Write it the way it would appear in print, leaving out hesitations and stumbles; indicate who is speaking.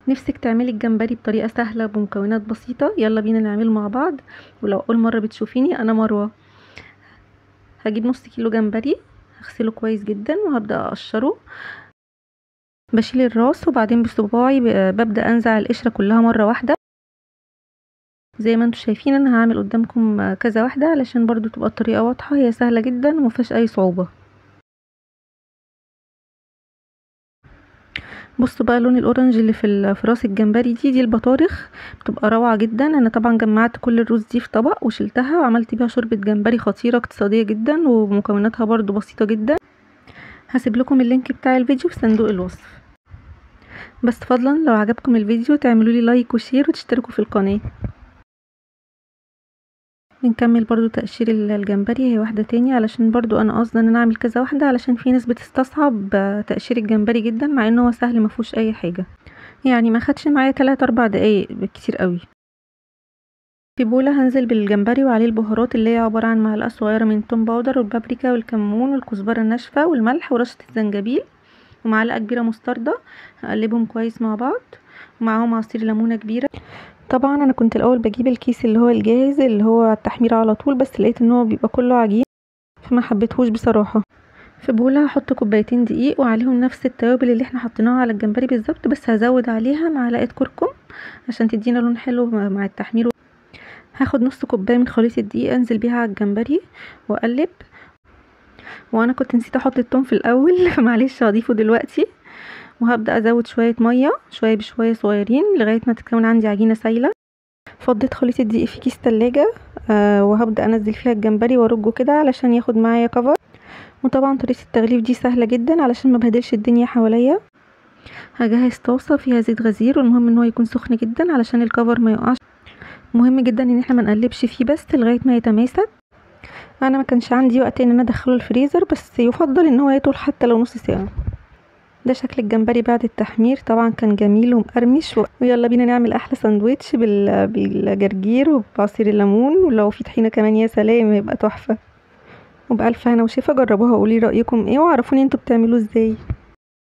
Speaker 1: نفسك تعملي الجمبري بطريقة سهلة بمكونات بسيطة؟ يلا بينا نعمله مع بعض. ولو أول مرة بتشوفيني، أنا مروة. هجيب نص كيلو جمبري، هغسله كويس جدا وهبدأ أقشره. بشيل الراس وبعدين بصباعي ببدأ أنزع القشرة كلها مرة واحدة. زي ما انتم شايفين انا هعمل قدامكم كذا واحدة علشان برضو تبقى الطريقة واضحة، هي سهلة جدا ومفيهاش اي صعوبة. بصوا بقى لون ال orange اللي في راس الجمبري، دي البطارخ، بتبقى روعة جدا. انا طبعا جمعت كل الروز دي في طبق وشلتها وعملت بيها شوربة جمبري خطيرة اقتصادية جدا ومكوناتها برضو بسيطة جدا. هسيب لكم ال link بتاع الفيديو في صندوق الوصف. بس فضلا لو عجبكم الفيديو تعملوا لي like و share وتشتركوا في القناة. بنكمل برضو تقشير الجمبري، هي واحدة تاني علشان برضو انا قصدا ان انا اعمل كذا واحدة علشان في ناس بتستصعب تقشير الجمبري جدا، مع انه هو سهل مفيهوش اي حاجة، يعني ما خدش معايا 3-4 دقايق بالكتير قوي. في بولة هنزل بالجمبري وعليه البهارات اللي هي عبارة عن معلقة صغيرة من توم powder والبابريكا والكمون والكزبرة الناشفة والملح ورشة الزنجبيل ومعلقة كبيرة مستردة. هقلبهم كويس مع بعض ومعاهم عصير ليمونة كبيرة. طبعا انا كنت الاول بجيب الكيس اللي هو الجاهز اللي هو التحمير على طول، بس لقيت ان هو بيبقى كله عجين فما حبيتهوش بصراحة. في بوله هحط 2 دقيق وعليهم نفس التوابل اللي احنا حطيناها على الجمبري بالظبط، بس هزود عليها معلقه كركم عشان تدينا لون حلو مع التحمير. هاخد نص كوباية من خليط الدقيق انزل بيها على الجمبري واقلب. وانا كنت نسيت احط الثوم في الاول فمعلش هضيفه دلوقتي. وهبدأ ازود شوية مية شوية بشوية صغيرين لغاية ما تتكون عندي عجينة سايلة. فضيت خليط الدقيق في كيس تلاجة وهبدأ انزل فيها الجمبري وارجه كده علشان ياخد معايا cover. وطبعا طريقة التغليف دي سهلة جدا علشان ما بهدلش الدنيا حواليا. هجهز طاسة فيها زيت غزير، والمهم ان هو يكون سخن جدا علشان ال cover ما يقعش. مهم جدا ان احنا ما نقلبش فيه بس لغاية ما يتماسك. انا ما كانش عندي وقت ان انا ادخله الفريزر، بس يفضل ان هو يطول حتى لو نص ساعة. ده شكل الجمبري بعد التحمير، طبعا كان جميل ومقرمش. ويلا بينا نعمل احلى ساندويتش بالجرجير وبعصير الليمون، ولو في طحينه كمان يا سلام هيبقى تحفة. وبألف هنا وشفا، جربوها وقولي رايكم ايه وعرفوني انتوا بتعملوه ازاي.